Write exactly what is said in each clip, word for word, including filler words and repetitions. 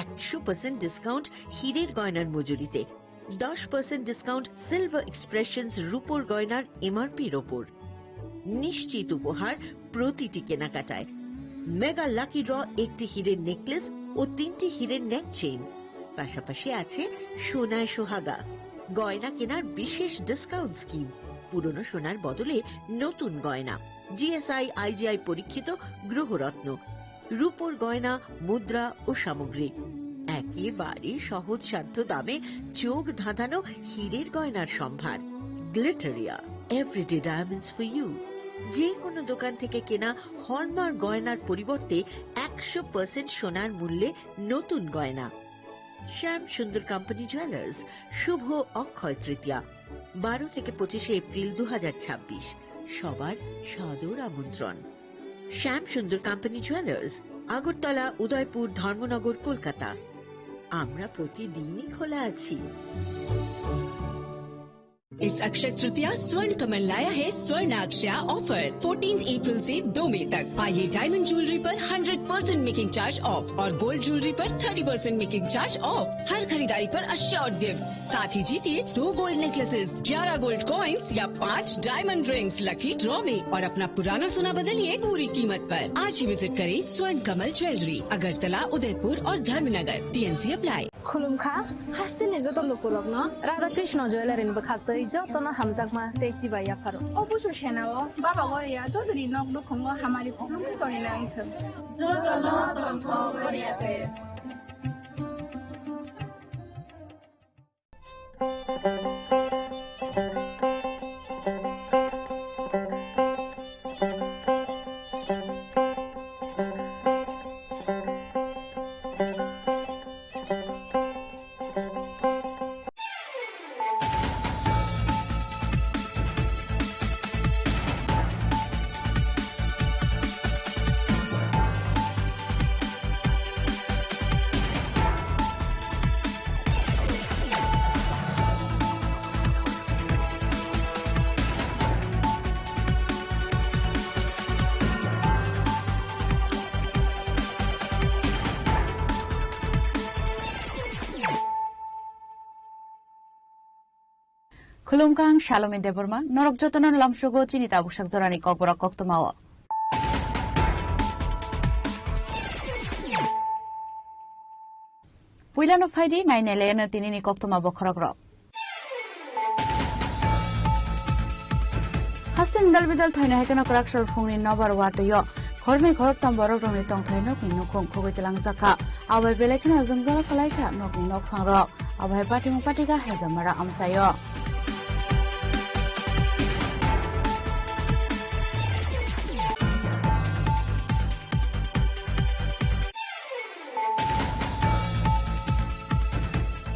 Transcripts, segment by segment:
একশো percent discount হীরের গয়নার মজুরিতে, দশ পার্সেন্ট ডিসকাউন্ট সিলভার এক্সপ্রেশনস রূপোর গয়নার এমআরপির ওপর। নিশ্চিত উপহার প্রতিটি কেনাকাটায়। মেগা লাকি ড্র, একটি হীরের নেকলেস ও তিনটি হীরের নেক চেইন। পাশাপাশি আছে সোনায় সোহাগা, গয়না কেনার বিশেষ ডিসকাউন্ট স্কিম, পুরনো সোনার বদলে নতুন গয়না, জিএসআই আইজিআই পরীক্ষিত গ্রহরত্ন, রূপোর গয়না, মুদ্রা ও সামগ্রী। একেবারে সহজ সাধ্য দামে চোখ ধাঁধানো হীরের গয়নার সম্ভার। Glitteria, everyday diamonds for you. যে কোনো দোকান থেকে কেনা হলমার্ক গয়নার পরিবর্তে একশো পার্সেন্ট সোনার মূল্যে নতুন গয়না। শ্যাম সুন্দর কোম্পানি জুয়েলার্স, শুভ অক্ষয় তৃতীয়া, বারো থেকে পঁচিশে এপ্রিল দু হাজার ছাব্বিশ। সবার সাদর আমন্ত্রণ। শ্যাম সুন্দর কোম্পানি জুয়েলার্স, আগরতলা, উদয়পুর, ধর্মনগর, কলকাতা। আমরা প্রতিদিনই খোলা আছি। इस अक्षय तृतीया स्वर्ण कमल लाया है स्वर्ण अक्षया ऑफर। फोर्टीन अप्रैल से दो मई तक पाइए डायमंड ज्वेलरी पर hundred percent making charge off और गोल्ड ज्वेलरी पर thirty percent making charge off. हर खरीदारी पर अश्योर्ड गिफ्ट, साथ ही जीतिए दो गोल्ड नेकलेसेस, ग्यारह गोल्ड कॉइन्स या पाँच डायमंड रिंग्स लकी ड्रॉ में और अपना पुराना सोना बदलिए पूरी कीमत पर। आज ही विजिट करें स्वर्ण कमल ज्वेलरी, अगरतला, उदयपुर और Dharmanagar. TNC apply. Khulumkha, hasteni joto lukurokno Radha Krishna Jewellery ni bwkhaktwi jotono hamjakma tei chibai yapharo. O busu senao Baba Goria Chaudhary nok nukhungo hamari khulumkhe tonina wngthwng. Jotono tongthok Goria te. Khulumkha, ang Salome Debbarma, norok jotono lamsogo chini tabuksak jorani kokborok koktwmao. Puilano phaidi nainailaino tinini koktwma bokhorokrok. Hasteni dal bidal thaino hai kheno kwrak sal phungni nobar watwi-o khoroknwi khoroktham borokrokni tongthai nokni nukhung khogwi twlangjakha. Abai belai kheno jwngjalo kwlaikha nokni nokphangrok. Abo hai patimung patika Hejamara amchaio.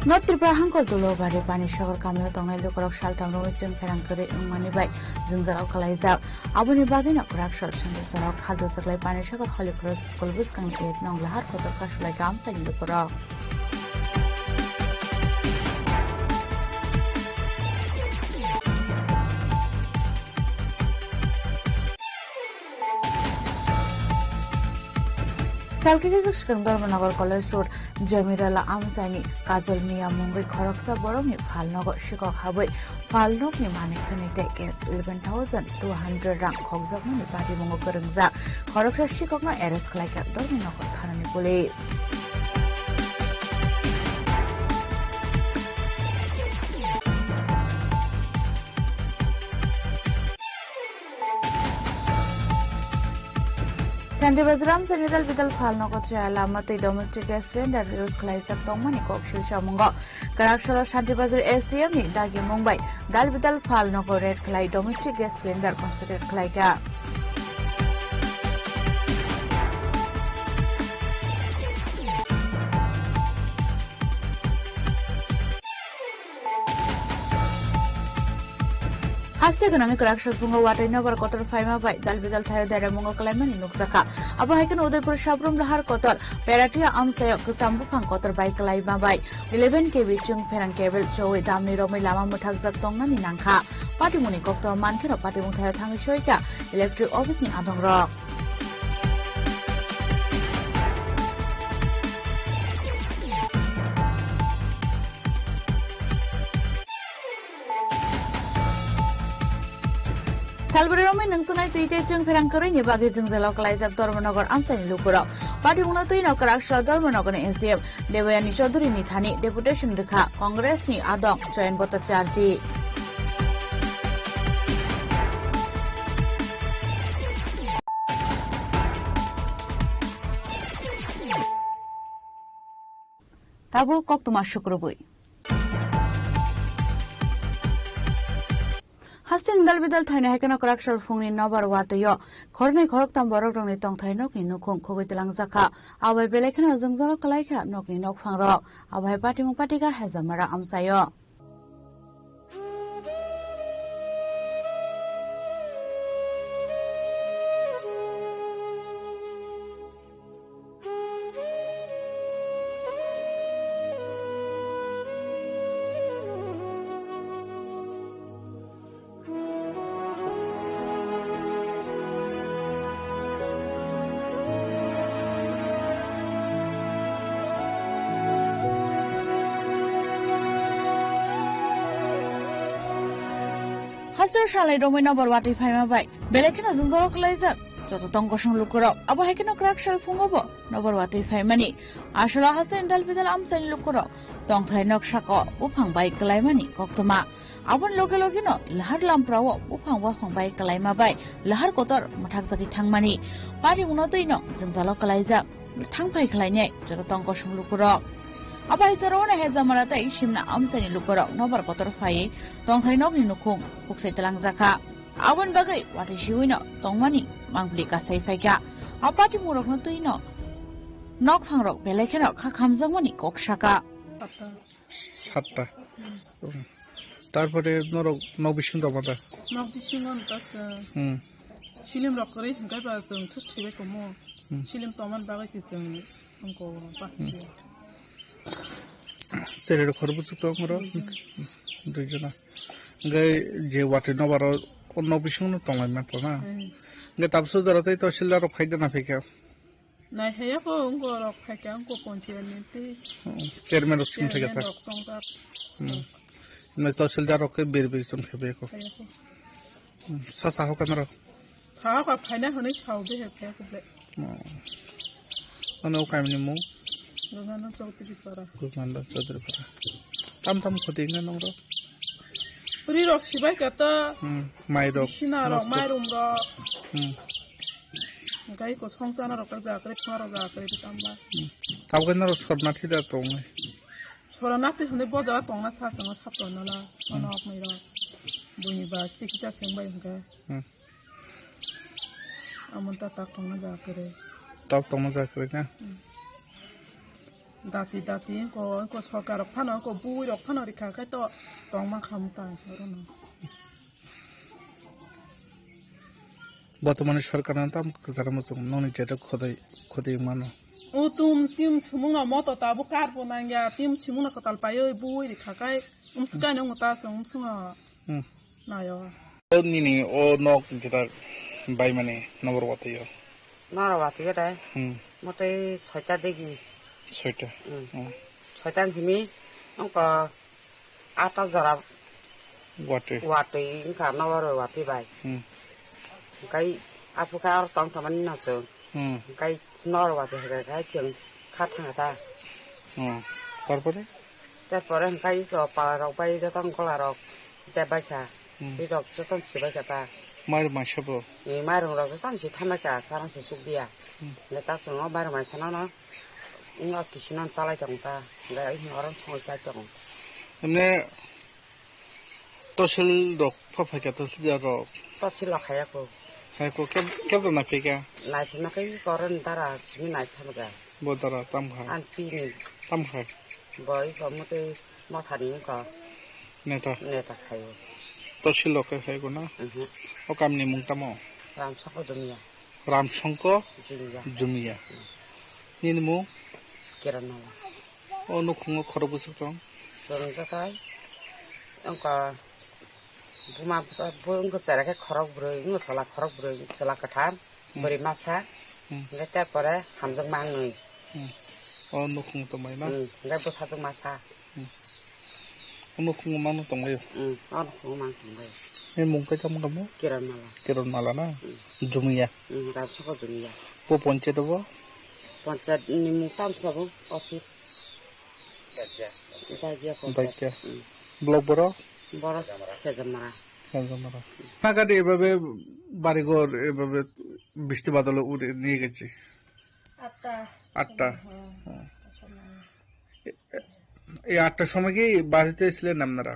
North Tripura hangkor Dulogari Panisagar kamio tongnai lukurok saltham romwi chwng pherang kwrwi wngmani bai jwngjal kalaijak. Aboni bagwino kwrak sal sanjwk jorao khal rwjaklai Panisagar Holy Cross School bwskangni eight nong Lahar kotor Kasulai Gamsani lukurok. Salkisijwk swkang Dharmanagar College Road Jamirala amchaini Kajol Miya mungwi khoroksa borokni phalnogo sikok habwi phalnokni manwi khwnwi tei cash eleven thousand two hundred rang khokjakmani patimungo kwrwngjak khoroksa sikokno arrest khlaikha Dharmanagar thanani police. Shanti Bazar amchaini dal bidal phalnogo chaya lama tei domestic gas cylinder use khlaijak tongmani kok sil samungo. Kwraksalo Shanti Bazar S D M ni dagi mung bai dal bidal phalnogo raid khlai domestic gas cylinder confiscate khlaikha. Haste gwnangwi kwrak sal phungo watwi nobar kotor phaima bai dal bidal thaio dairemungo kwlaimani nukjakha. Abo hai kheno Udaipur Sabrum Lahar kotor Peratia amchaio kwcham buphang kotor bai kwlaima bai eleven K V chwng pherang cable chowi damni romwi lama mwthakjak tongnani nangkha. Patimungni koktwma mankheno patimung thaio thangwi soikha electric office ni adongrok. Salbari romwi nungtunai twi tei chwng pherang kwrwini bagwi jwngjalo kwlaijak Dharmanagar amchaini lukurok. Party mungno twino kwrak sra Dharmanagarni S D M Debayani Chaudhury ni thani deputation rwkha Congress ni adong Jayant Bhattacharjee. Tabuk koktwma sukrubwi. Hasteni dal bidal thaino hai kheno kwrak sal phungni nobar watwi-o khoroknwi khoroktham borok rokni tongthai nokni nukhung khugwi twlangjakha. Abo bai belai kheno jwngjalo kwlaikha nokni nokphangrok. Abo hai patimung patika Hezamara amchaio. Hasteo salai romwi nobar watwi phaima bai belai kheno jwngjalo kwlaijak joto tong kosong lukurok. Abo hai kheno kwrak sal phungo bo nobar watwi phaimani. Asolo hasteni dal bidal amchaini lukurok tongthai nok sako buphang bai kwlaimani koktwma. Aboni loge logeno lahar lamprao buphang waphang bai kwlaima bai lahar kotor mwthakjagwi thangmani. Parimungno twino jwngjalo kwlaijak thangphai khlainai joto tong kosong lukurok. Abo hai jorao no Hezamara tei Simna amchaini lukurok nobar kotor phaiwi tongthai nokni nukhung khuksai twlangjakha. Aboni bagwi watwi siwino tongmani mangpili kasai phaikha. A patimungrokno twino nokphangrok belai kheno kha khamjakmani kok saka. Satta. Hmm. Tarpore norok nok bisingo tongma da? Nok bisingo wngkha chwng. Hmm. Silim rok kwrwi hwnkhe ba chwng thus thwibai tongo. Hmm. Silim tongmani bagwi se chwng wngkha o bachwi. Hmm. Cherai rok khorok bwswk tongo oro? Duijon. Duijona. Hwnkhe je watwi nobar o nok bisingo no tonglai manthogo na? Hmm. Hwnkhe tabukhe jora tei tahsildar rok phaida na phaikha? Nai haya ko wngko rok phaikha wngko ponchayat ni tei Hmm, chairman rok sing phaikha chairman ta? Rok tongkha. Hmm. Nai tahsildar rok khe bir bir chwng khe beko. Haya ko. Hmm, sa sa hoka norok? Sa hoka phaina hwnwi sao de he phaya ko ble. Hmm. Ano kamini mung? Gomano Chaudhary Para. Gomano Chaudhary Para. Tam tam khoti wngna nongrok? Ri rok sibai kata. Hmm, mai rok. Bisina rok, nosto. Mairum rok. Hmm. Hwnkhe eko songchana rok jak rwi, phunga rok jak rwi tamba. Hmm. Tabukhe norok sorna thida tongnai? Sorna twi hwnwi bo jaga tongna sa chwngno sap tongna la. Hmm. Ono okmai rok. Buini ba chikisa chwng bai hwnkhe. Hmm. Amon ta tak tongna jak rwi. Tak tongna jak rwi na? Hmm. Dati dati ko, ko sorkar rok phano, ko bui rok phano rikha khai to tongma kham ta oro no. Botomani sorkar no tam kwcharo muchung nokni jeto khodai, khodai mano. O tum tim sumung no moto tabuk kar bo nangya, tim sumung no kwtal paiwi bui rikha khai, umswk kaino wngta chwng umswngo. Hmm. Nayo. O nini o nok jeta bai mani nobar watwi o. Nobar watwi o dai. Hmm. Motei soita degi. Soita. Hmm. Hmm. Soita ni simi wngkha ata jora watwi. Watwi wngkha nobar watwi bai. Hmm. Hwnkhe aphukhe aro tong tongmani no chwng. Hmm. Hwnkhe nobar watwi hwnkhe chwng kha thangkha ta. Hmm. Tarpore? Tarpore hwnkhe iko pala rok bai joto gola rok tei baikha. Hmm. Ri rok joto sibai kha ta. Mairum maisa bo? Ni mairum rok joto si thamai kha, sarang si suk dia. Hmm. Le ta chwng o mairum maisa no no. Wng o kisi no chalai tong ta. Le oro songwi chai tong. Emne tosil rok pha phai kha, tosil rok. Tosil rok haya ko. Haya ko, keb-, kebra na phika? Nai phima khe iko oro ni dara simi nai phama kha. Bo dara tam kha? An pi ni. Tam kha? Bo iko mutui Mothani wngkha. Neta. Neta khaio. Tosil rok khe khaio na? Mhm. O kamini mung tamo? Ramsongko Jumia. Ramsongko Jumia. Jumia. Mm. Nini mung? Kiran Mala. O nukhungo khorok bwswk tong? Chwng khe khai wngkha buma bwsa, bo wngkha chwrai khe khorok bwrwi, wngkha chwla khorok bwrwi, chwla kwthar, Hmm. bwrwi masa, Hmm. hwnkhe tarpore hamjwk mangnwi. Hmm. O nukhung tongmani na? Hmm, hwnkhe bwsajwk masa. Hmm. O nukhungo mano tonglaio? Hmm, o nukhungo mano tonglaio. Ni mung khe tamo kamo? Kiran Mala. Kiran Mala na? Hmm. Jumia. Hmm, Ramsoko Jumia. Bo ponchayat bo? Ponchayat ni mung tam sabo, Osir. Dagia ponchayat. Dagia. Hmm. Block boro? Boro Khejamara. Khejamara. Nagade ebabe barigor ebabe bisti badalo uri niye geche? Atta. Atta. Hmm. Hmm. Atta nai. এ-, এ-, এই আটটার সময় কি বাড়িতে ছিলেন আপনারা?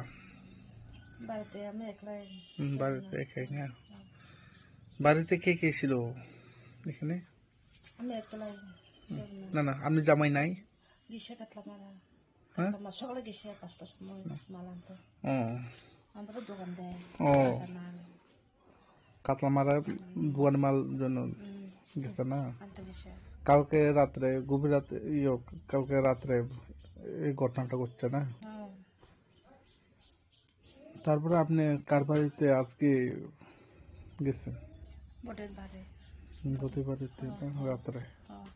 বাড়িতে আমি একলাই। হুম, বাড়িতে একাই না? হুম। বাড়িতে কে কে ছিল এখানে? আমি একলাই। হুম। কেউ নাই। না, না, আপনি জামাই নাই? গেছে কাতলামারা। হ্যাঁ? কাতলামারা সকালে গেছে পাঁচটার সময় হুম। মাল আনতে। ও। আমরা দোকান দেয়। ও। বাজার মাল। কাতলামারা দোকানে মাল জন্য হুম। গেছে না? আনতে গেছে। কালকে রাত্রে, গভীর রাতে, ইয়ো, কালকে রাত্রে এই ঘটনাটা ঘটছে না? হ্যাঁ। তারপরে আপনি কার বাড়িতে আজকে গেছেন? বটের বাড়ি। বটের বাড়িতে হ্যাঁ। রাত্রে? হ্যাঁ।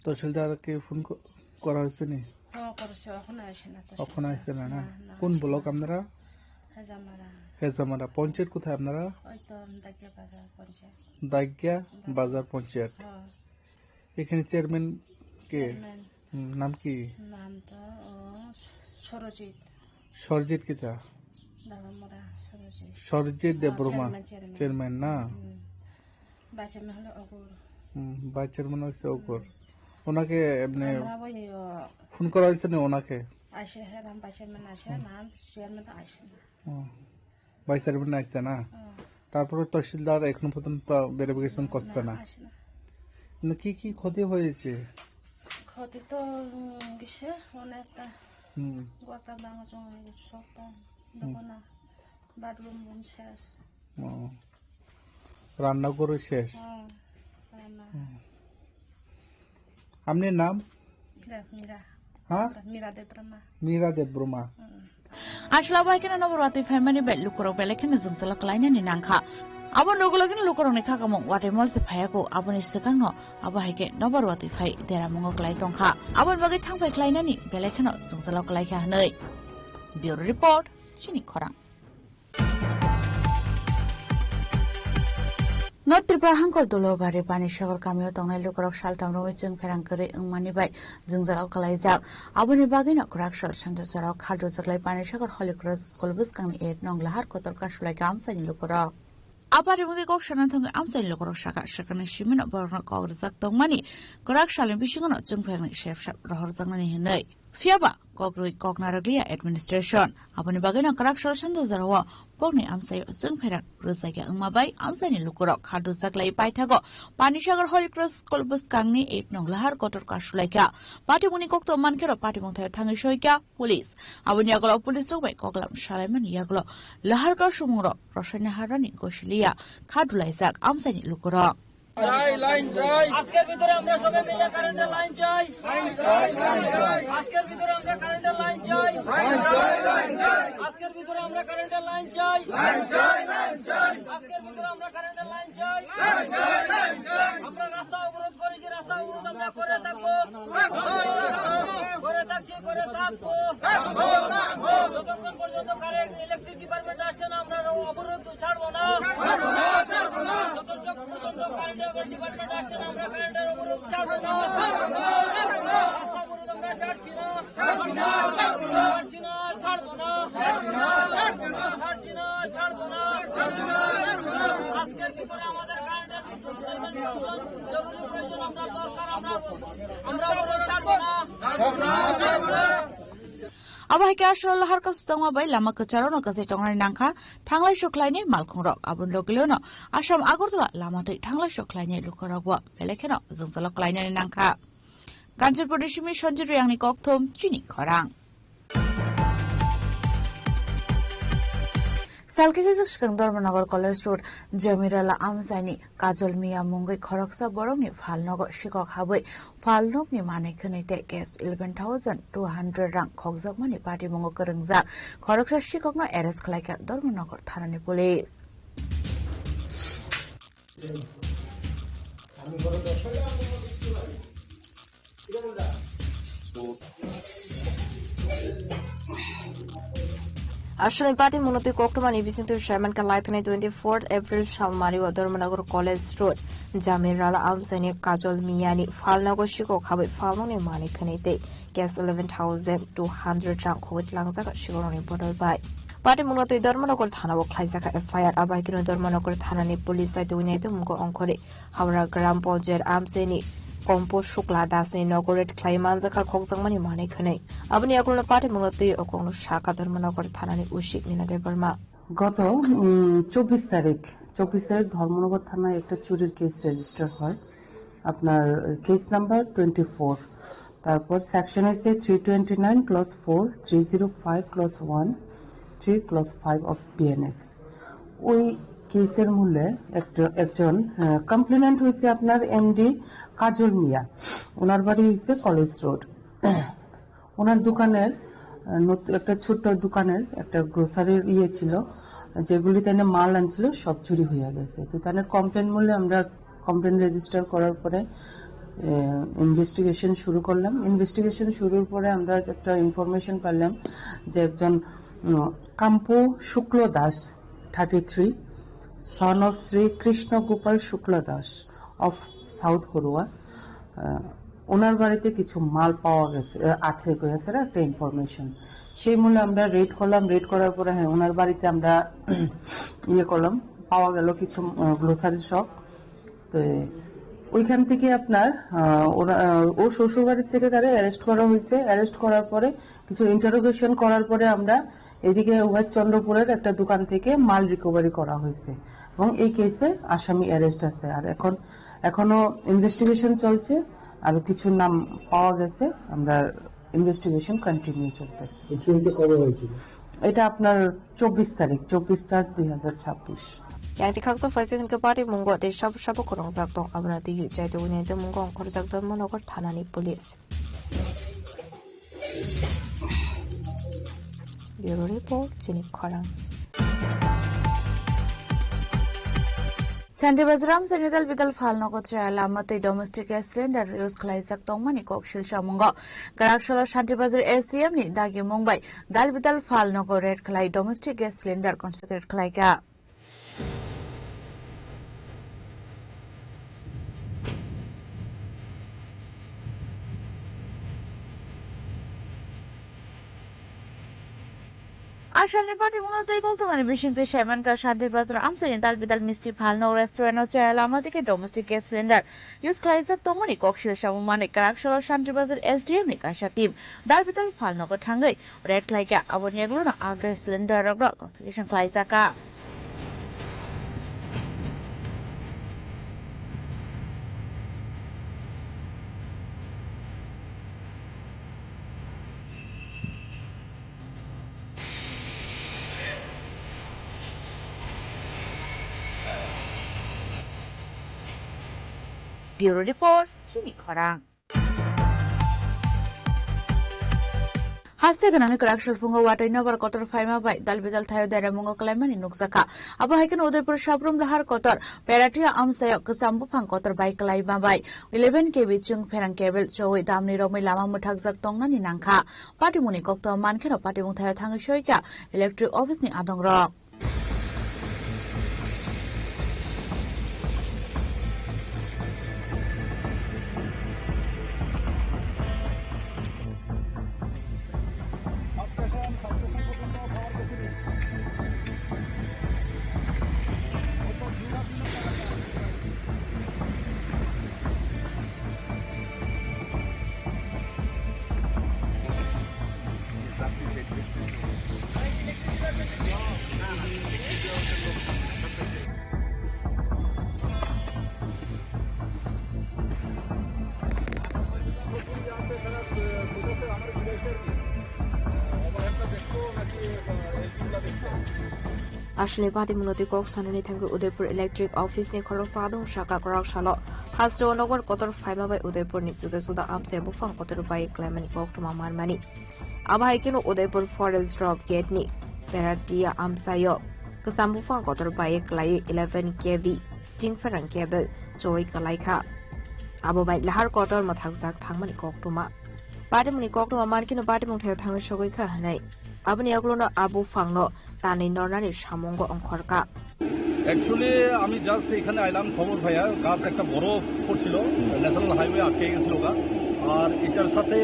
তহসিলদারকে ফোন ক-, করা হয়েছে নি? হ্যাঁ, করেছে, ওখানে আসে না তো। ওখানে আসে না, না? না, না, কোন আসে ব্লক না। আপনারা? হেজামারা। হেজামারা। পঞ্চায়েত কোথায় আপনারা? ওই তো দাগিয়া বাজার পঞ্চায়েত। দাগিয়া বাজার। বাজার পঞ্চায়েত। হ্যাঁ। এখানে চেয়ারম্যান কে? চেয়ারম্যান। হুম, নাম কি? নাম তো, ও, সরজিৎ। সরজিৎ কিতা? দাদামরা সরজিৎ। সরজিৎ ও, দেববর্মা। Chairman, chairman. চেয়ারম্যান না? হুম। ভাইস চেয়ারম্যান হলো অকুর। হুম, ভাইস চেয়ারম্যান হচ্ছে অকুর। হুম। ওনাকে এমনি আমরা ওই, ও, ফোন করা হয়েছে না ওনাকে? আসে, হ্যাঁ, রাম ভাইস চেয়ারম্যান আসে, হুম। নাম চেয়ারম্যান তো আসে না। হুম। ভাইস চেয়ারম্যান আসছে না? হুম। তারপরে তহসিলদার এখনো পর্যন্ত ভেরিফিকেশন করছে না, না? আসে না। মানে কি কি ক্ষতি হয়েছে? ক্ষতি তো, উম, গেছে অনেকটা। হুম। গতা ভাঙা চুঙা হয়ে গেছে সবটা। হুম। দেখো না, বাথরুম রুম শেষ। ও। রান্নাঘরও শেষ? হ্যাঁ, রান্না। হুম। আপনার নাম? মীরা, মীরা। হ্যাঁ? মীরা দেববর্মা। মীরা দেববর্মা। হুম। Asla bai khe no nobor watwi phaimani bai lukurok belai kheno jwngjalo klainani nangkha. Abo loge loge no lukurokni khakamung watwi mol se phaiyaku, aboni swkangno abo hai khe nobor watwi phai deramungo klai tongkha. Aboni bagwi thangphai khlainani belai kheno jwngjalo klaikha hwnwi. Bureau Report, chini khorang. North Tripura hangkor Dulobari Panisagar kamio tongnai lukurok saltam romwi chwng pherang kwrwi wngmani bai jwngjalo kwlaijak. Aboni bagwino kwrak sal sanja jorao khal rwjaklai Panisagar Holy Cross School bwskangni eight nong Lahar Kotor Kasulai khe amchaini lukurok. A patimungni kok sana thangwi amchaini lukurok saka sakani simino borokno kok rwjak tongmani kwrak salni bisingono chwng pherangni sepsa rohorjaknani hwnwi. Phiyaba kok rwui kok narwkliya administration. Aboni bagwino kwrak sal sanja jorao bokni amchaio chwng pherang rwjakya wngma bai amchaini lukurok khal rwjaklai paithago Panisagar Holy Cross School bwskangni eight nong Lahar Kotor Kasulaikha. Patimungni kokto mankhero patimung thaio thangwi soikha police. Aboni yagulo police rok bai koklam salaimani yagulo Lahar Kasumungrok Rosaini Harani Gosiliya kha dulaijak amchaini lukurok. চাই, লাইন চাই। আজকের ভিতরে আমরা সবাই মিলে কারেন্টের লাইন চাই। লাইন চাই, লাইন চাই। আজকের ভিতরে আমরা কারেন্টের লাইন চাই। লাইন চাই, লাইন চাই। আজকের ভিতরে আমরা কারেন্টের লাইন চাই। লাইন চাই, লাইন চাই। আজকের ভিতরে আমরা কারেন্টের লাইন চাই। লাইন চাই, লাইন চাই। আমরা রাস্তা অবরোধ করেছি, রাস্তা অবরোধ আমরা করে থাকবো। করে থাকছি, করে থাকবো। যতক্ষণ পর্যন্ত কারেন্ট, ইলেকট্রিক ডিপার্টমেন্ট আসছে না, আমরা অবরোধ ছাড়বো না। যতক্ষণ পর্যন্ত কারেন্ট ডিপার্টমেন্ট আসছে না, আমরা কারেন্টের অবরোধ ছাড়বো না। রাস্তা অবরোধ আমরা ছাড়ছি না। ছাড়ছি না, ছাড়ছি না, ছাড়বো না। ছাড়ছি না, ছাড়বো না। আজকের ভিতরে আমাদের কারেন্টের বিদ্যুৎ প্রয়োজন, জরুরি প্রয়োজন, আমরা দরকার, আমরা, আমরা অবরোধ ছাড়বো না। Abo hai khe aswk lahar kasukjakma bai lama kwcharo no kwchai tongnani nangkha thanglai sokhlainai malkhungrok. Aboni logi lono Assam Agartala lama twi thanglai sokhlainai lukurokbo belai kheno jwngjalo klainani nangkha. Kanchanpurni simi Sanjit Riyangni kokthum chini khorang. Salkisa swkang Dharmanagar College Road Jamirala amchaini Kajol Miya mungwi khoroksa borokni phalnogo sikok habwi phalnokni manwi khwnwi tei cash eleven thousand two hundred rang khokjakmani patimungo kwrwngjak khoroksa sikokno arrest khlaikha Dharmanagar thanani police. Aswkni party mwnotwi koktwmani bisingtwi saimankha laithani twenty-fourth April salmario Dharmanagar College Road Jamirala amchaini Kajol Miyani phalnogo sikok habwi phalnokni manwi khwnwi tei cash eleven thousand two hundred rang khogwi tlangjak sikorokni bodol bai. Party mwnotwi Dharmanagar thanao khlaijak F I R, abaikeno Dharmanagar thanani police saitwi naitwi mungo ongkhorwi Howrah Gram Panchayat amchaini Kompo Shukla Dasni nogo raid khlai manjakha khokjakmani manwi khwnwi. Aboni yagulo party mwnotwi okongno sakha Dharmanagar thanani O C Nina Debbarma. গত উম, চব্বিশ তারিখ চব্বিশ তারিখ ধর্মনগর থানায় একটা চুরির case register হয়। আপনার কেস নাম্বার টোয়েন্টি ফোর। তারপর সেকশন হচ্ছে three twenty nine clause four, three zero five clause one, three clause five of BNS. ওই কেসের মূলে একটা একজন কমপ্লেনেন্ট হয়েছে আপনার এমডি কাজল মিয়া। ওনার বাড়ি হচ্ছে কলেজ রোড। ওনার দোকানের আহ, নত- একটা ছোট্ট দোকানের একটা গ্রোসারির ইয়ে ছিল, যেগুলি তানে মাল আনছিল, সব চুরি হয়ে গেছে। তো তাদের কমপ্লেন মূলে আমরা কমপ্লেন রেজিস্টার করার পরে ইনভেস্টিগেশন শুরু করলাম। ইনভেস্টিগেশন শুরুর পরে আমরা একটা ইনফরমেশন পেলাম যে একজন উম, Kampu Shukla Das, thirty three, son of Shri Krishna Gopal Shukla Das of South Haruya. আহ, ওনার বাড়িতে কিছু মাল পাওয়া গেছে, আহ, আছে, হয়েছে না একটা ইনফরমেশন। সেই মূলে আমরা রেড করলাম। রেড করার পরে, হ্যাঁ, ওনার বাড়িতে আমরা ইয়ে করলাম, পাওয়া গেল কিছু গ্লোসারি শপ। তো ওইখান থেকে আপনার আহ, ওরা আহ, ও শ্বশুর বাড়ির থেকে তারা অ্যারেস্ট করা হয়েছে। অ্যারেস্ট করার পরে, কিছু ইন্টারোগেশন করার পরে আমরা এদিকে ওয়েস্ট চন্দ্রপুরের একটা দোকান থেকে মাল রিকভারি করা হয়েছে এবং এই কেসে আসামি অ্যারেস্ট আছে। আর এখন এখনো ইনভেস্টিগেশন চলছে, আরো কিছু নাম পাওয়া গেছে, আমরা ইনভেস্টিগেশন কন্টিনিউ চলতেছে। এই চুরিটা কবে হয়েছিল? এটা আপনার চব্বিশ তারিখ, চব্বিশ চার দুই হাজার ছাব্বিশ। Yang tikhaksong faising ke party mungo de shabu shabu korong jak tong abna tigi jai tong ne de mungo ongkhor jak don monogor thanani police. Bureau report, chini khorang. Shanti Bazar amchaini dal bidal phalnogo chaya lama tei domestic gas cylinder use khlaijak tongmani kok silsa mungo. Kwraksalo Shanti Bazar S D M ni dagi mung bai dal bidal phalnogo raid khlai domestic gas cylinder confiscate khlaikha. Asalni party mungno tei koktwmani bisingtwi saimankha Shanti Bazar amchaini dal bidal misti phalno restaurant o chaya lama tike domestic gas cylinder use khlaijak tongmani kok silsa mungmani kwraksalo Shanti Bazar S D M ni kaisa team dal bidal phalnogo thangwi raid khlaikha. Aboni yagulono a gas cylinder rokno confiscation khlaijakha. Bureau report, chini khorang. Haste gwnangni kwrak salphungo watwi nobar kotor phaima bai dal bidal thaio deramungo kwlaimani nukjakha. Abo hai kheno Udaipur Sabrum Lahar kotor Peratia amchaio kwcham buphang kotor bai kwlaima bai eleven K V chwng pherang cable chowi damni romwi lama mwthakjak tongnani nangkha. Patimungni koktwma mankheno patimung thaio thangwi soikha electric office ni adongrok. Aswkni patimungno twi kok sanani thangwi Udaipur Electric Office ni khoroksa adong saka kwrak salo Hasreo Nagar kotor phaima bai Udaipur ni juda juda amchai buphang kotor bai kwlaimani koktwma manmani. Abo hai kheno Udaipur Forest Drop Gate ni Peratia amchaio kwcham buphang kotor bai kwlaiwi eleven K V chingpherang cable chowui kwlaikha. Abo bai lahar kotor mwthakjak thangmani koktwma. Patimungni koktwma mankheno patimung thaio thangwi sogwi kha hwnwi Aboni yagulono a buphangno tanwi nornani samungo ongkhorkha. Actually, আমি জাস্ট এখানে আইলাম খবর পাইয়া, গাছ একটা বড় পড়ছিল, national highway আটকে গেছিল ওটা। আর এটার সাথে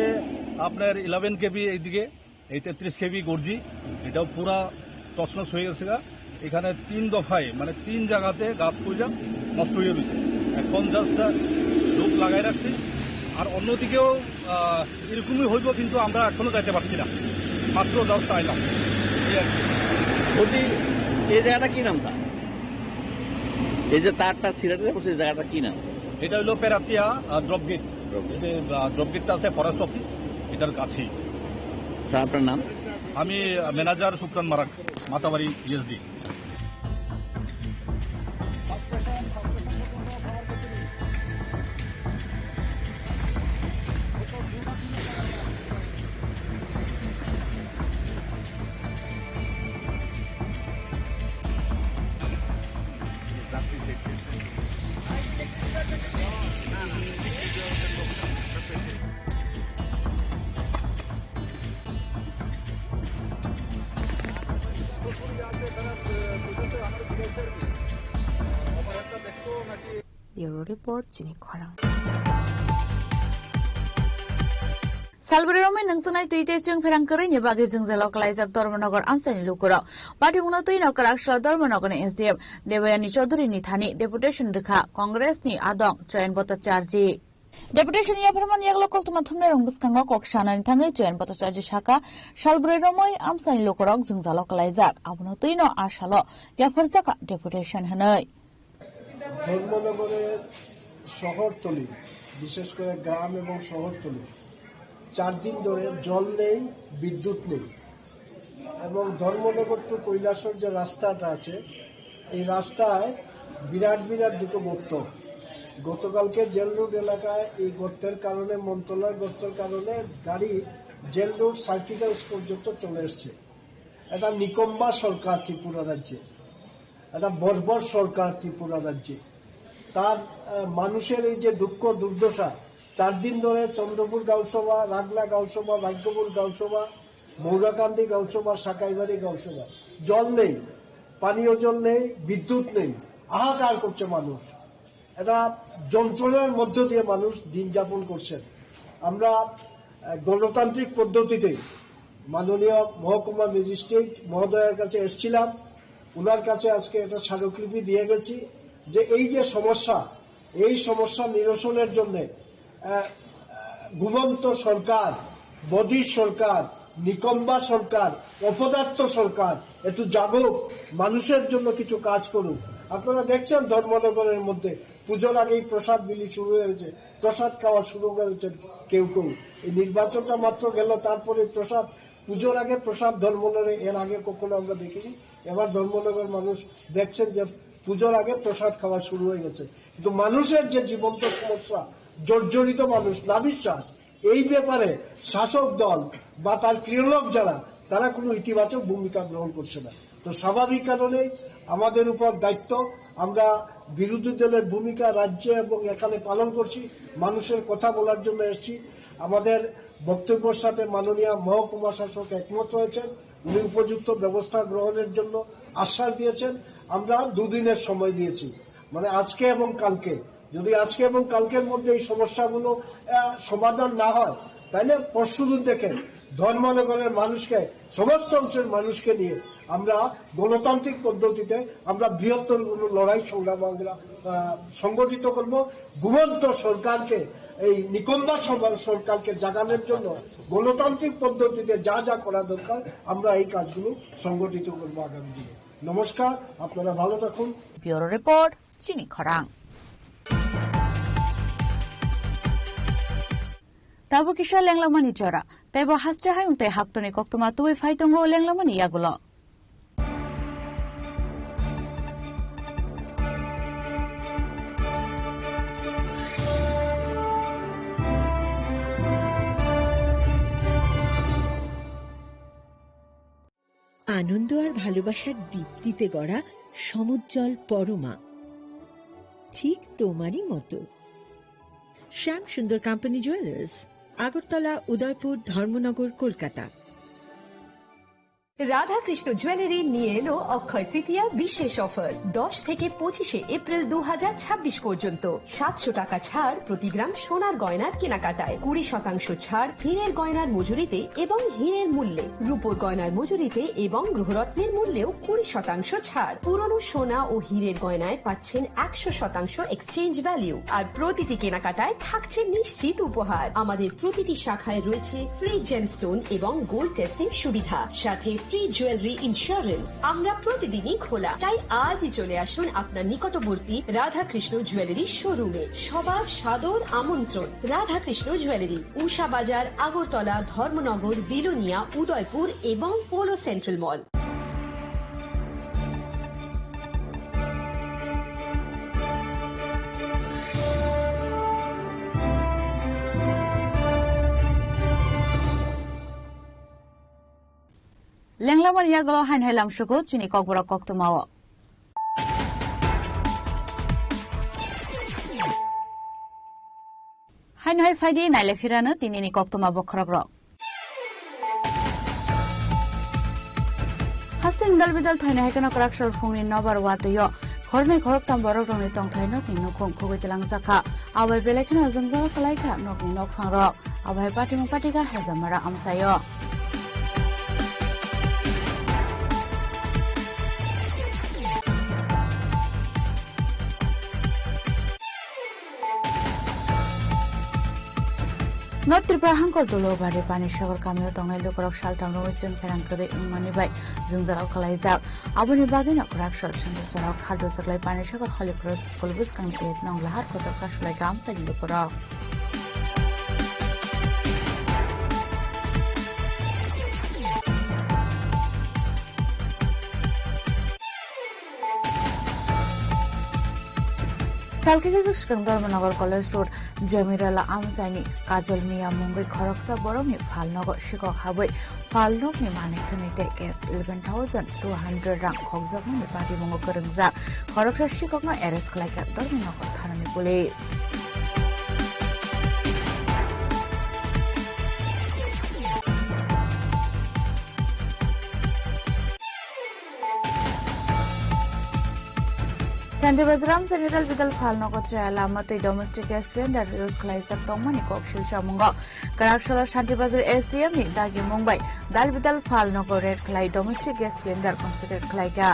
আপনার ইলেভেন কেবি এইদিকে, এই তেত্রিশ কেবি গর্জি, এটাও পুরা তছনছ হয়ে গেছে গা। এখানে তিন দফায়, মানে তিন জায়গাতে গাছ পড়ে নষ্ট হয়ে রয়েছে। এখন জাস্ট রোপ লাগাই রাখছি। আর অন্যদিকেও, আহ, এরকমই হইব, কিন্তু আমরা এখনো যাইতে পারছি না, মাত্র জাস্ট আইলাম, এই আর কি। বলছি, এই জায়গাটা কি নাম, স্যার? এই যে তারটা ছিঁড়ে দিলে, বলছি, এই জায়গাটা কি নাম? এটা হলো পেরাতিয়া, আহ, ড্রপ গেট। Drop gate. এতে, আহ, ড্রপ গেটটা আছে ফরেস্ট অফিস, এটার কাছেই। স্যার, আপনার নাম? আমি, আহ, manager Shukran Marak, Matabari ESD. Bureau Report, Chini Khorang. Salbrwi romwi nungchunai twi tei chwng pherang kwrwini bagwi jwngjalo kwlaijak Dharmanagar amchaini lukurok. Patimungno twino kwrak salo Dharmanagarni S D M Debayani Chaudhury ni thani deputation rwkha Congress ni adong Jayant Bhattacharjee. Deputation yapharmani yagulo koktwma thumnairokni bwskango kok sanani thangwi Jayant Bhattacharjee sakha, salbrwi romwi amchaini lukurok jwngjalo kwlaijak, abono twino a salo yapharjakha deputation hwnwi. ধর্মনগরের শহরতলি, বিশেষ করে গ্রাম এবং শহরতলি, চার দিন ধরে জল নেই, বিদ্যুৎ নেই। এবং ধর্মনগর টু কৈলাসহর যে রাস্তাটা আছে, এই রাস্তায় বিরাট বিরাট দুটো গর্ত। গতকালকে জেল রোড এলাকায় এই গর্তের কারণে, মনতলার গর্তের কারণে গাড়ি জেল রোড সার্কিট হাউস পর্যন্ত চলে এসছে। এটা নিকম্বা সরকার ত্রিপুরা রাজ্যে, এটা বর্বর সরকার ত্রিপুরা রাজ্যে। তার, আহ, মানুষের এই যে দুঃখ দুর্দশা, চার দিন ধরে চন্দ্রপুর গাঁওসভা, রাগলা গাঁওসভা, ভাগ্যপুর গাঁওসভা, মৌরাকান্দি গাঁওসভা, সাকাইবাড়ি গাঁওসভা, জল নেই, পানীয় জল নেই, বিদ্যুৎ নেই, হাহাকার করছে মানুষ। এটা যন্ত্রণার মধ্য দিয়ে মানুষ দিন যাপন করছেন। আমরা, আহ, গণতান্ত্রিক পদ্ধতিতে মাননীয় মহকুমা ম্যাজিস্ট্রেট মহোদয়ের কাছে এসেছিলাম, ওনার কাছে আজকে একটা স্মারকলিপি দিয়ে গেছি যে এই যে সমস্যা, এই সমস্যা নিরসনের জন্য, আহ, ঘুমন্ত সরকার, বধির সরকার, নিকম্বা সরকার, অপদার্থ সরকার, একটু জাগুক, মানুষের জন্য কিছু কাজ করুক। আপনারা দেখছেন ধর্মনগরের মধ্যে পুজোর আগেই প্রসাদ বিলি শুরু হয়েছে, প্রসাদ খাওয়া শুরু করেছেন কেউ কেউ। এই নির্বাচনটা মাত্র গেল, তারপরে প্রসাদ, পুজোর আগে প্রসাদ ধর্মনগরে এর আগে কখনো আমরা দেখিনি। এবার ধর্মনগর মানুষ দেখছেন যে পুজোর আগে প্রসাদ খাওয়া শুরু হয়ে গেছে, কিন্তু মানুষের যে জীবন্ত সমস্যা, জর্জরিত মানুষ, নাভিশ্বাস, এই ব্যাপারে শাসক দল বা তার ক্রিয়ালক যারা, তারা কোনো ইতিবাচক ভূমিকা গ্রহণ করছে না। তো স্বাভাবিক কারণে আমাদের উপর দায়িত্ব, আমরা বিরোধী দলের ভূমিকা রাজ্যে এবং এখানে পালন করছি, মানুষের কথা বলার জন্য এসেছি। আমাদের বক্তব্যের সাথে মাননীয় মহকুমা শাসক একমত হয়েছেন, উনি উপযুক্ত ব্যবস্থা গ্রহণের জন্য আশ্বাস দিয়েছেন। আমরা দুদিনের সময় দিয়েছি, মানে আজকে এবং কালকে। যদি আজকে এবং কালকের মধ্যে এই সমস্যাগুলো, আহ, সমাধান না হয়, তাহলে পরশুদিন থেকে ধর্মনগরের মানুষকে, সমস্ত অংশের মানুষকে নিয়ে আমরা গণতান্ত্রিক পদ্ধতিতে আমরা বৃহত্তর কোনো লড়াই সংগ্রাম আমরা, আহ, সংগঠিত করব। ঘুমন্ত সরকারকে, এই নিকম্বা সরকার-, সরকারকে জাগানোর জন্য গণতান্ত্রিক পদ্ধতিতে যা যা করা দরকার, আমরা এই কাজগুলো সংগঠিত করব আগামী দিনে। নমস্কার, আপনারা ভালো থাকুন। Bureau Report, Chini Khorang. Tabuk kisa lenglamani jora. Teibo haste hayung tei haktorni koktwma tubui phai tongo lenglamani yagulo. আনন্দ আর ভালোবাসার দীপ্তিতে গড়া সমুজ্জ্বল পরমা, ঠিক তোমারই মতো। শ্যাম সুন্দর কোম্পানি জুয়েলার্স, আগরতলা, উদয়পুর, ধর্মনগর, কলকাতা। রাধাকৃষ্ণ জুয়েলারি নিয়ে এলো অক্ষয় তৃতীয়া বিশেষ অফার। দশ থেকে পঁচিশে এপ্রিল দু হাজার ছাব্বিশ পর্যন্ত সাতশো টাকা ছাড় প্রতি গ্রাম সোনার গয়নার কেনাকাটায়, কুড়ি শতাংশ ছাড় হীরের গয়নার মজুরিতে এবং হীরের মূল্যে, রূপোর গয়নার মজুরিতে এবং গ্রহরত্নের মূল্যেও কুড়ি শতাংশ ছাড়। পুরনো সোনা ও হীরের গয়নায় পাচ্ছেন একশো শতাংশ এক্সচেঞ্জ ভ্যালু, আর প্রতিটি কেনাকাটায় থাকছে নিশ্চিত উপহার। আমাদের প্রতিটি শাখায় রয়েছে ফ্রি জেমস্টোন এবং গোল্ড টেস্টিং সুবিধা, সাথে ফ্রি জুয়েলারি ইন্স্যুরেন্স। আমরা প্রতিদিনই খোলা, তাই আজই চলে আসুন আপনার নিকটবর্তী রাধাকৃষ্ণ জুয়েলারি শোরুমে। সবার সাদর আমন্ত্রণ। রাধাকৃষ্ণ জুয়েলারি, উষা বাজার, আগরতলা, ধর্মনগর, বিলোনিয়া, উদয়পুর এবং পোলো সেন্ট্রাল মল। Lenglamani yagulo haino hai lamsugo chini kokborok koktwmao. Haino hai phaidi naile phirano tinini koktwma bokhorokrok. Hasteni dal bidal thaino hai kheno kwrak sal phungni nobar watwi-o khoroknwi khoroktham borokrokni tongthai nokni nukhung khugwi twlangjakha. Abo bai belai kheno jwngjal kwlaikha nokni nokphangrok. Abo hai patimung patikha Hezamara amchaio. North Tripura hangkor Dulobari Panisagar kamio tongnai lukurok saltham romwi chwng pherang kwrwi wngmani bai jwngjal kwlaijak. Aboni bagwino kwrak sal sanjasarok khaldujak lai Panisagar Holy Cross School bwskangni gate nong lahar kotor kasulai kamsai lukurok. Salkisa swkang Dharmanagar College Road Jamirala amchaini Kajol Miya mungwi khoroksa borokni phalnogo sikok habwi phalnokni manwi khwnwi tei cash eleven thousand two hundred rang khokjakmani patimungo kwrwngjak khoroksa sikokno arrest khlaikha Dharmanagar thanani police. Shanti Bazar amchaini dal bidal phalnogo chaya lama tei domestic gas cylinder use khlaijak tongmani kok silsamungo. Kwraksalo Shanti Bazar S D M ni dagi mung bai dal bidal phalnogo raid khlai domestic gas cylinder confiscate khlaikha.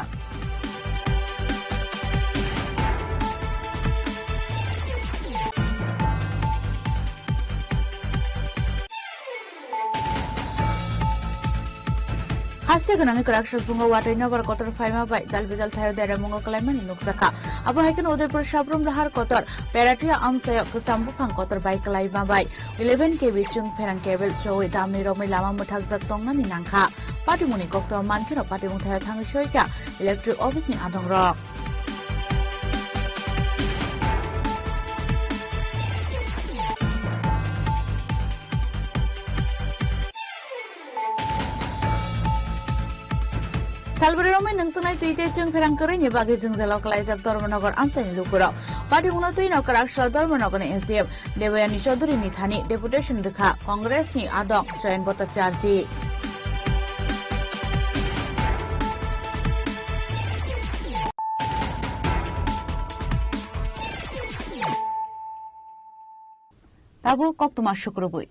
Haste gwnangwi kwrak salphungo watwi nobar kotor phaima bai dal bidal thaio deramungo kwlaimani nukjakha. Abo hai kheno Udaipur Sabrum Lahar kotor Peratia amchaio kwcham buphang kotor bai kwlaima bai eleven K V chwng pherang cable chowi damni romwi lama mwthakjak tongnani nangkha. Patimungni koktwma mankheno patimung thaio thangwi soikha electric office ni adongrok. Salbari romwi nungtunai twi tei chwng pherang kwrwini bagwi jwngjalo kwlaijak Dharmanagar amchaini lukurok. Patimungno twino kwraksalo Dharmanagarni S D M Debayani Chaudhury ni thani deputation rwkha Congress ni adong Jayant Bhattacharjee. Tabuk koktwma sukrubwi.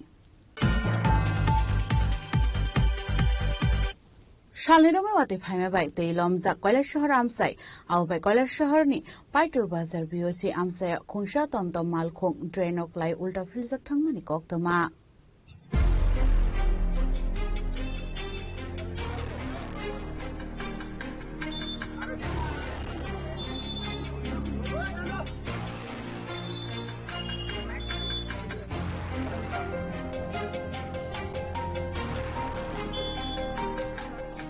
Salni romwi watwi phaima bai twi lomjak Kailasahar amchai, abo bai Kailasahar ni Paitur Bazar B O C amchaio khungsa tomtom malkhung drain o kwlai ulta philjak thangmani koktwma.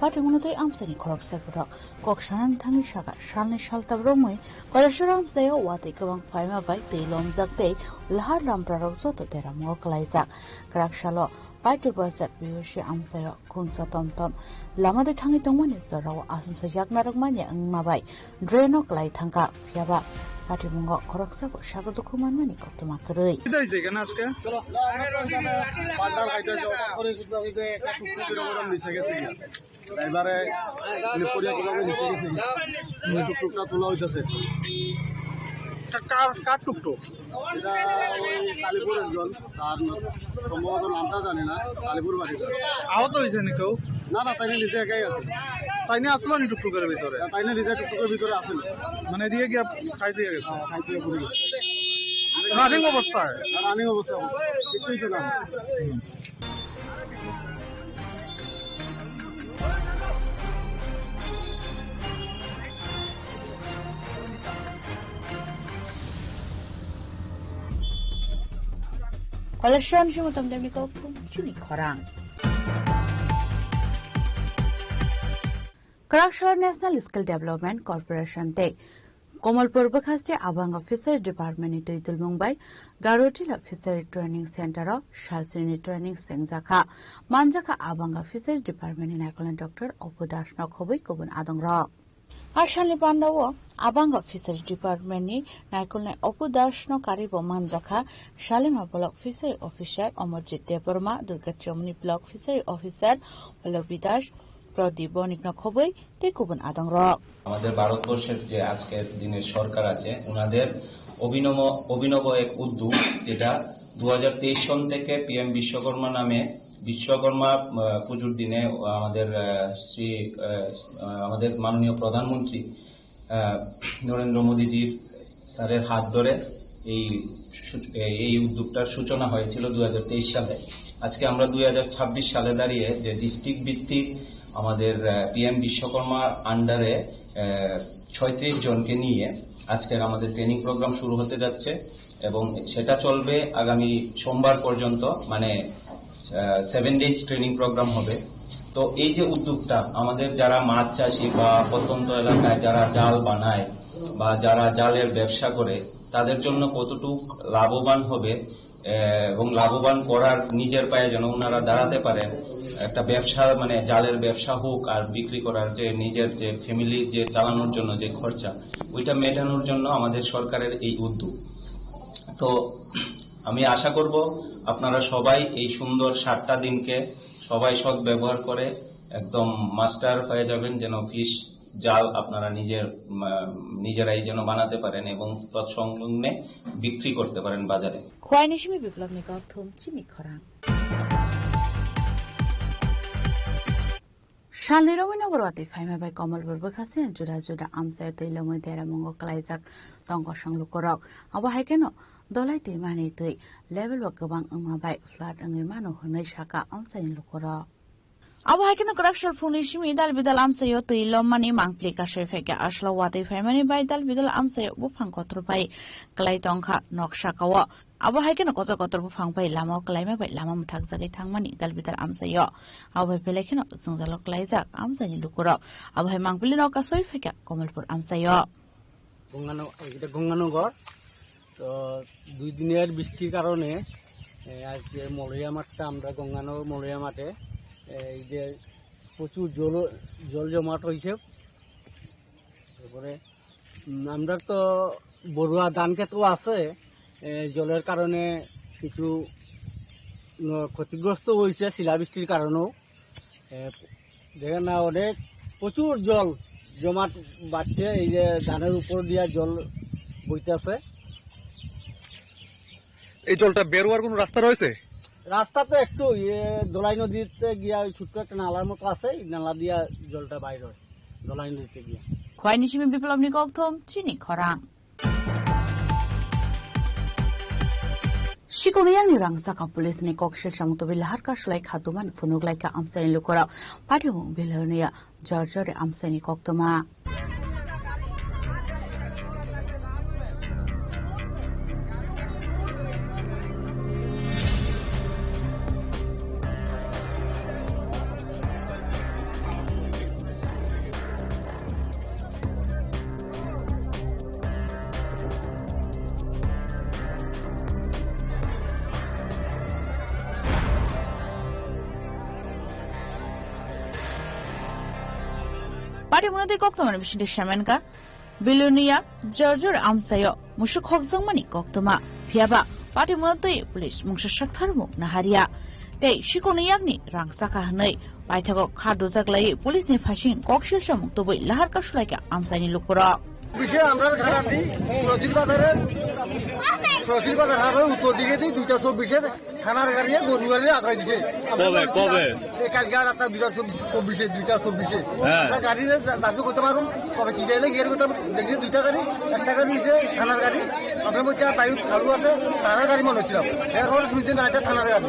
Patimungno tei amchaini khoroksa borok kok sanani thangwi sakha, salni saltab romwi Kailasahar amchaio watwi kwbang phaima bai twi lomjak tei lahar lamprarok joto deramungo kwlaijak. Kwraksalo Paitur Bazar P O C amchaio khungsa tom tom lama de thangwi tongmani jorao asumsa yakna rwkmani wngma bai draino kwlai thangkha, phiyaba patimungo khoroksabo sago dukhu manmani koktwma kwrwi. Kidai jai gana aske? Pandal kaita jo, kore kutna kide, ekta tuktuk kire kore niche gese gya. Driver-e ini poriya kutna kore niche gese gya. Tuktukta tula hoitase. Ka-, ka-, kar tuktuk? এটা ওই কালীপুর একজন, তার সম্ভবত নামটা জানি না, কালীপুর বাড়ি। আহত হয়েছে নি কেউ? না, না, তাইনে নিজে একাই আছে। তাইনে আসলো নি টুকটুকের ভিতরে? হ্যাঁ, তাইনে নিজে টুকটুকের ভিতরে আছে না। মানে দিয়ে গিয়া খাই দিয়ে গেছে? হ্যাঁ, খাই দিয়ে ঘুরে গেছে। রানিং অবস্থায়? হ্যাঁ, রানিং অবস্থায়। কিচ্ছু হয়েছে না। হুম। Kolashon si mutam dem ni kok chini khorang. Kwraksor National Skill Development Corporation tei Kamalpur bwkhaste Abanga Fishery Department ni twi dulmung bai Garotila Fishery Training Center o salsini training sengjakha. Manjakha Abanga Fishery Department ni naikolnai Doctor Opu Das no khobwi kubun adongrok. A salni pandao Abanga Fishery Department ni naikolnai Opu Das no karibo manjakha Salima Block Fishery Officer Omorjit Debbarma, Durga Chomoni Block Fishery Officer Palobi Das, Pradip Bonik no khobwi tei kubun adongrok. আমাদের ভারতবর্ষের যে আজকের দিনের সরকার আছে, ওনাদের অভিনব, অভিনব এক উদ্যোগ, যেটা দু হাজার তেইশ সন থেকে পিএম বিশ্বকর্মা নামে বিশ্বকর্মা, আহ, পুজোর দিনে আমাদের, আহ, শ্রী, আহ, আহ, আমাদের মাননীয় প্রধানমন্ত্রী, আহ, নরেন্দ্র মোদীজির স্যারের হাত ধরে এই সূচ-, এই, এই উদ্যোগটার সূচনা হয়েছিল দুই হাজার তেইশ সালে। আজকে আমরা দুই হাজার ছাব্বিশ সালে দাঁড়িয়ে যে ডিস্ট্রিক্ট ভিত্তিক আমাদের, আহ, পিএম বিশ্বকর্মার আন্ডারে, আহ, ছয়ত্রিশ জনকে নিয়ে আজকের আমাদের ট্রেনিং প্রোগ্রাম শুরু হতে যাচ্ছে এবং সেটা চলবে আগামী সোমবার পর্যন্ত, মানে, আহ, সেভেন ডেজ ট্রেনিং প্রোগ্রাম হবে। তো এই যে উদ্যোগটা, আমাদের যারা মাছ চাষি বা প্রত্যন্ত এলাকায় যারা জাল বানায় বা যারা জালের ব্যবসা করে, তাদের জন্য কতটুক লাভবান হবে, আহ, এবং লাভবান করার নিজের পায়ে যেন ওনারা দাঁড়াতে পারেন, একটা ব্যবসা, মানে, জালের ব্যবসা হোক আর বিক্রি করার যে নিজের যে ফ্যামিলি যে চালানোর জন্য যে খরচা, ওইটা মেটানোর জন্য আমাদের সরকারের এই উদ্যোগ। তো আমি আশা করব আপনারা সবাই এই সুন্দর সাতটা দিনকে সবাই সদ্ব্যবহার করে একদম মাস্টার হয়ে যাবেন, যেন ফিশ জাল আপনারা নিজের, উম, নিজেরাই যেন বানাতে পারেন এবং তৎসংলগ্নে বিক্রি করতে পারেন বাজারে। Khwai ni simi Biplab ni kok thum chini khorang. Salni romwi no borwati phaima bai Kamalpur bwkha se juda juda amchai twi lomwi deramungo kwlaijak tongkosong lukurok. Abo hai kheno dolai twi mani twi level o kwbang wngma bai flood wngwi mano hwnwi saka amchaini lukurok. Abo hai kheno kwraksor phungni simi dal bidal amchaio twi lommani mangpli kasui phaikha. Aslo watwi phaimani bai dal bidal amchaio buphang kotor bai kwlai tongkha nok sakao. Abo hai kheno kotor kotor buphang bai lama o kwlaima bai lama mwthakjagwi thangmani dal bidal amchaio. Abo hai belai kheno jwngjalo kwlaijak amchaini lukurok. Abo hai mangpili no kasui phaikha Kamalpur amchaio. Gongano-, এটা গঙ্গানগর। তো দুই দিনের বৃষ্টির কারণে, এ, আজকে মলয়া মাঠটা আমরা গঙ্গানগর মলয়া মাঠে, এ, এই যে প্রচুর জল, জল জমাট হয়েছে। তারপরে, উম, আমরা তো বড়ুয়া ধান ক্ষেতও আছে, এ, জলের কারণে কিছু, উম, ক্ষতিগ্রস্ত হয়েছে শিলাবৃষ্টির কারণেও। এ, দেখেন না, অনেক প্রচুর জল জমাট বাড়ছে, এই যে ধানের উপর দিয়া জল বইতেছে। এই জলটা বেরোয়ার কোনো রাস্তা রয়েছে? রাস্তা তো একটু, ইয়ে, ধলাই নদীতে গিয়া ওই ছোট্ট একটা নালার মতো আছে, এই নালা দিয়া জলটা বাইর হয় ধলাই নদীতে গিয়া। Khwai ni simi Biplab ni kok thum chini khorang. Sikung yang ni rang saka police ni kok sil samung tobi lahar ka sulai kha tumani phunuk lai ka amsai ni lukurok. Padi hung biloniya jor jor amsai ni kok tuma. Patimungno twi koktwmani bisingtwi semenkha Bilonia Jorjor amchaio musuk hokjakmani koktwma. Phiyaba patimungno twi police mungsa saktharmung naharya. Tei sikoni yakni rang chakha hwnwi paithago kha dujak laiwi police ni phaising kok silsamung tubui lahar kasulaikha amchaini lukurok. Bishe amrar khana di, Rojil Bazar, Rojil Bazar haro uttor dige di, duita chobbishe. থানার গাড়ি গরু গাড়ি আগাই দিছে। কবে, কবে? এ কালকে আর একটা দুইটা চব্বিশে, দুইটা চব্বিশে। হ্যাঁ। আমরা গাড়ি দাবি করতে পারুন, কবে কি গেলে গিয়ে করতে পারুন। দেখি দুইটা গাড়ি, একটা গাড়ি হচ্ছে থানার গাড়ি। আপনার মধ্যে আর বাইক চালু আছে, থানার গাড়ি মনে হচ্ছিল। এরপরে শুনছি না, এটা থানার গাড়ি।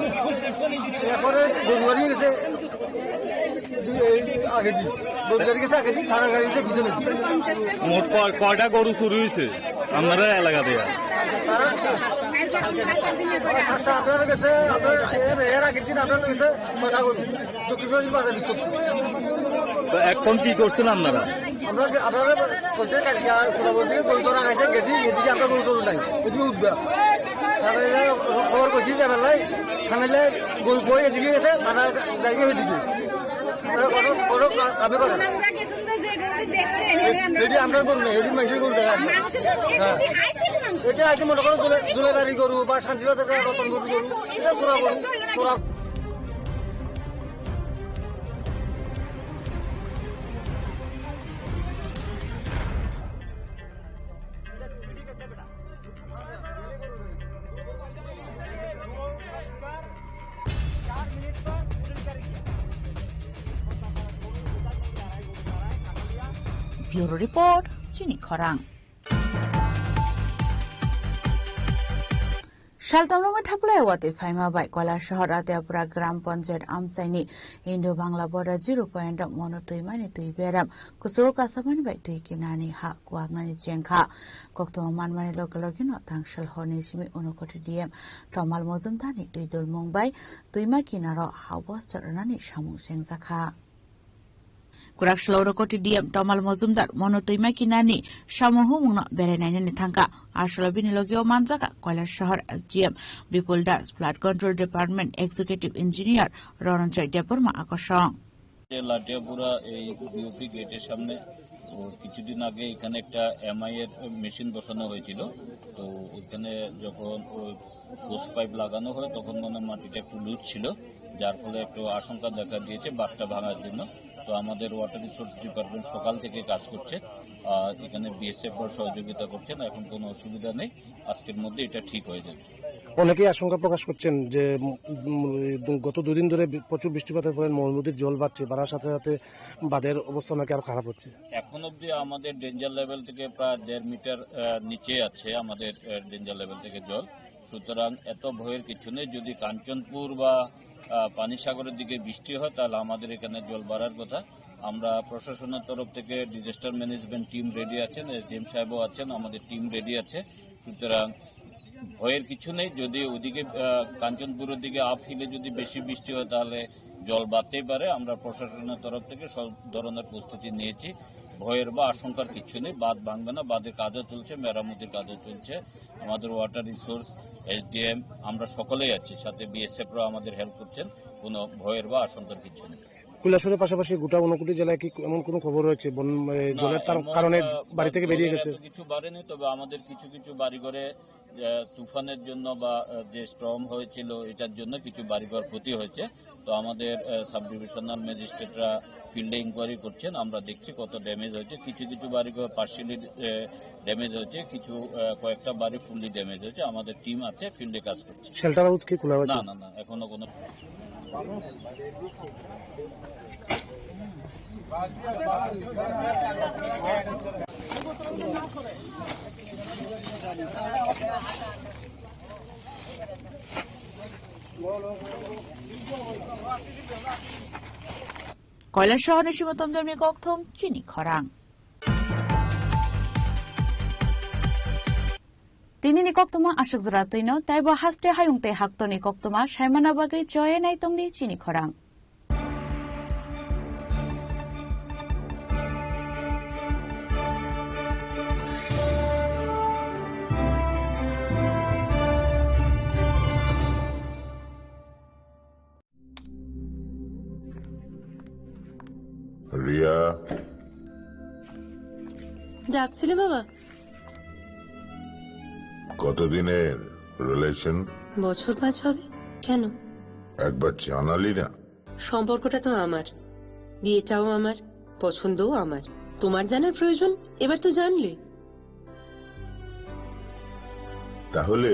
এরপরে গরু গাড়ি গেছে দুই, এই আগে দিন। গরু গাড়ি গেছে আগে দিন, থানার গাড়ি গেছে পিছনে দিন। মোট কয়-, কয়টা গরু চুরি হয়েছে আপনারা এলাকা থেকে? তারা আচ্ছা, আপনার কাছে, আপনার এর, এর আগের দিন আপনার কাছে ছয়টা গরু, দক্ষিণ বাজার বিক্রি করছে। তো এখন কি করছেন আপনারা? আমরা যে, আপনারা বলছে কালকে আর কোথাও বলছে গরু ধরা খাইছে, গেছি, এদিকে আমরা গরু টরু নাই, এদিকে উঠবে। তাহলে খবর করছি যে বেলায়, থানায় গরু কই এদিকে গেছে, তারা যাইবে ওইদিকে। তারা কোনো, কোনো কা-, কামে করে না। যদি আমরা গরু নেই, এদিন মাংসের গরু দেখা যায়। হ্যাঁ। এটা আছে মনে করো দুলে-, দুলেবাড়ি গরু বা শান্তিবাজার রতন গরু গরু, এটা পুরা গরু, পুরা। Bureau Report, Chini Khorang. Saltam romwi thaplai watwi phaima bai Koilashahar Atiyapura Gram Panchayat amchaini Indo Bangla border zero point o mono twimani twi beram kuchugo kasamani bai twi kinani ha kuwaknani chengkha. Koktwma manmani loge logeno tangsal horni simi Unakoti D M Tomal Mojumdarni twi dulmung bai twima kinaro ha bostor rwnani samung chengjakha. Kwrak salo Unakoti D M Tomal Mojumdar mono twima kinani samung humungno berai nainani thangkha. Aswkno bini logio manjakha Koilashahar S D M Bipul Das, Flood Control Department Executive Engineer Ronanjoy Debbarma akosong. যে লাটিয়াপুরা এই বিওপি গেটের সামনে ও কিছুদিন আগে এখানে একটা এমআই এর মেশিন বসানো হয়েছিল। তো ওখানে যখন ওই পোস্ট পাইপ লাগানো হয় তখন মানে মাটিটা একটু লুজ ছিল, যার ফলে একটু আশঙ্কা দেখা দিয়েছে বাঁধটা ভাঙার জন্য। তো আমাদের ওয়াটার রিসোর্স ডিপার্টমেন্ট সকাল থেকে কাজ করছে, আর এখানে বিএসএফ সহযোগিতা করছেন, এখন কোনো অসুবিধা নেই, আজকের মধ্যে এটা ঠিক হয়ে যাবে। অনেকেই আশঙ্কা প্রকাশ করছেন যে, উম, উম, গত দুদিন ধরে বি-, প্রচুর বৃষ্টিপাতের ফলে ময়ূরমতির জল বাড়ছে, বাড়ার সাথে সাথে বাঁধের অবস্থা নাকি আরো খারাপ হচ্ছে। এখন অবধি আমাদের ডেঞ্জার লেভেল থেকে প্রায় দেড় মিটার, আহ, নিচে আছে আমাদের, আহ, ডেঞ্জার লেভেল থেকে জল। সুতরাং এত ভয়ের কিছু নেই। যদি কাঞ্চনপুর বা, আহ, পানিসাগরের দিকে বৃষ্টি হয়, তাহলে আমাদের এখানে জল বাড়ার কথা। আমরা প্রশাসনের তরফ থেকে ডিজাস্টার ম্যানেজমেন্ট টিম রেডি আছেন, এসডিএম সাহেবও আছেন, আমাদের টিম রেডি আছে। সুতরাং ভয়ের কিছু নেই। যদি ওদিকে, আহ, কাঞ্চনপুরের দিকে আপ হিলে যদি বেশি বৃষ্টি হয়, তাহলে জল বাড়তেই পারে। আমরা প্রশাসনের তরফ থেকে সব ধরনের প্রস্তুতি নিয়েছি। ভয়ের বা আশঙ্কার কিছু নেই। বাঁধ ভাঙবে না, বাঁধের কাজও চলছে, মেরামতির কাজও চলছে। আমাদের ওয়াটার রিসোর্স, এসডিএম, আমরা সকলেই আছি, সাথে বিএসএফরাও আমাদের হেল্প করছেন। কোনো ভয়ের বা আশঙ্কার কিছু নেই। কৈলাসহরের পাশাপাশি গোটা ঊনকোটি জেলায় কি এমন কোনো খবর রয়েছে বন-, এ, না, জলের তার এমন, কারণে আহ, বাড়ি থেকে জলের বেরিয়ে গেছে? এত কিছু বাড়েনি, তবে আমাদের কিছু কিছু বাড়িঘরে, আহ, তুফানের জন্য বা, আহ, যে স্টর্ম হয়েছিল, এটার জন্য কিছু বাড়িঘর ক্ষতি হয়েছে। তো আমাদের, আহ, সাব ডিভিশনাল ম্যাজিস্ট্রেটরা ফিল্ডে ইনকোয়ারি করছেন, আমরা দেখছি কত ড্যামেজ হয়েছে। কিছু কিছু বাড়িঘর পার্শিয়ালি, আহ, ড্যামেজ হয়েছে, কিছু, আহ, কয়েকটা বাড়ি ফুললি ড্যামেজ হয়েছে। আমাদের টিম আছে, ফিল্ডে কাজ করছে। শেল্টার হাউস কি খোলা হয়েছে? না, না, না, এখনো কোনো। Koilashahar ni Simotom Demni kokthum Chini Khorang. Tinini koktwma aswk jora twino, tei bo haste hayung tei haktorni koktwma saimana bagwi choye nai tongdi chini khorang. Ria. ডাকছিলে বাবা? কতদিনের রিলেশন? বছর পাঁচ হবে। কেন? একবার জানালি না। সম্পর্কটা তো আমার, বিয়েটাও আমার, পছন্দও আমার। তোমার জানার প্রয়োজন? এবার তো জানলে। তাহলে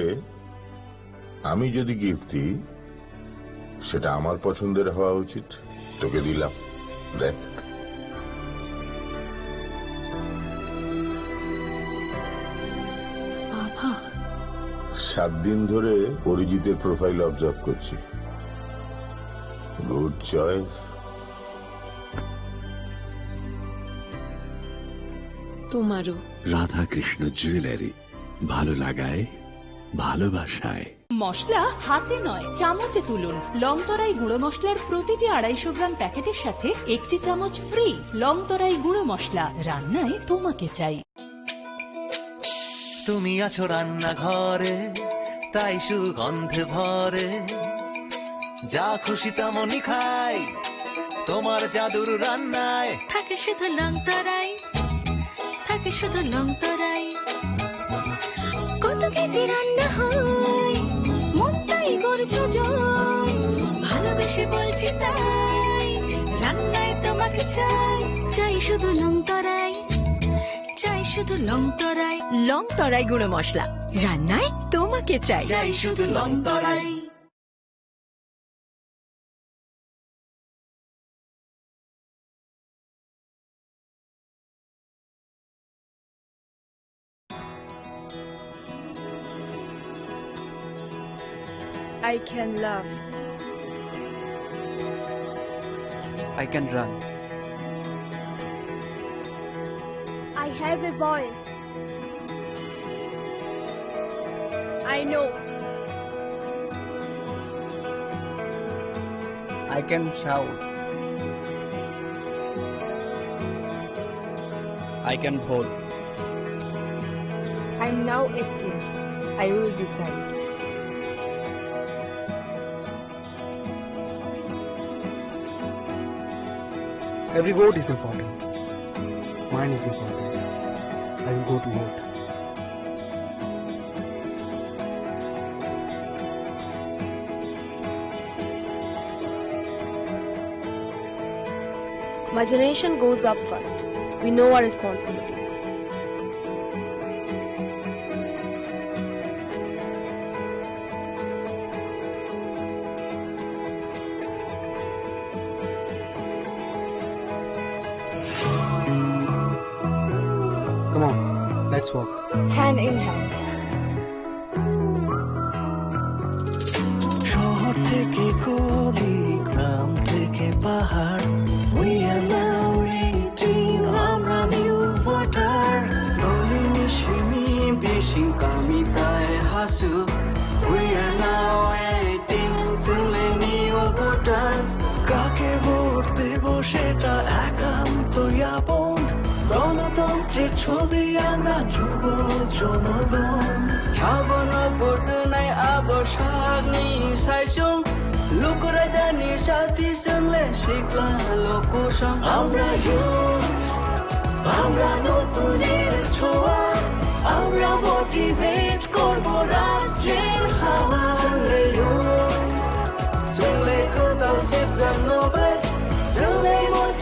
আমি যদি গিফট দিই, সেটা আমার পছন্দের হওয়া উচিত। তোকে দিলাম, দেখ। বাবা। সাত দিন ধরে অরিজিতের প্রোফাইল অবজার্ভ করছি। Good choice. তোমারও। রাধাকৃষ্ণ জুয়েলারি, ভালো লাগায়, ভালোবাসায়। মশলা হাতে নয়, চামচে তুলুন। লং তরাই গুঁড়ো মশলার প্রতিটি আড়াইশো গ্রাম প্যাকেটের সাথে একটি চামচ ফ্রি। লং তরাই গুঁড়ো মশলা, রান্নায় তোমাকে চাই। তুমি আছো রান্নাঘরে, তাই সুগন্ধে ভরে। যা খুশি তেমনই খাই, তোমার জাদুর রান্নায়। থাকে শুধু লং তরাই, থাকে শুধু লং তরাই। কত কেজি রান্না হয়, মনটাই করছো জয়। ভালোবেসে বলছি তাই, রান্নায় তোমাকে চাই। চাই শুধু লং তরাই, চাই শুধু লং তরাই। লং তরাই গুঁড়ো মশলা, রান্নায় তোমাকে চাই। চাই শুধু লং তরাই। I can laugh. I can run. I have a voice. I know. I can shout. I can hold. I'm now eighteen. I will decide. Every vote is important. Mine is important. I will go to vote. My generation goes up first. We know our responsibilities. Come on, let's walk. Hand in hand. শহর থেকে গলি, গ্রাম থেকে পাহাড়, we are now eighteen, আমরা new voter. Nalini সিমি বিশিং কামিতায় Hasu, we are now eighteen, চুলে new voter. কাকে ভোট দেব সেটা একান্ত আপন, গণতন্ত্রের ছবি আমরা যুব জনগণ। Habano vote nai abo sakni saisung, lukurajani sati swngle sikla lokusong. Amra youth, amra notun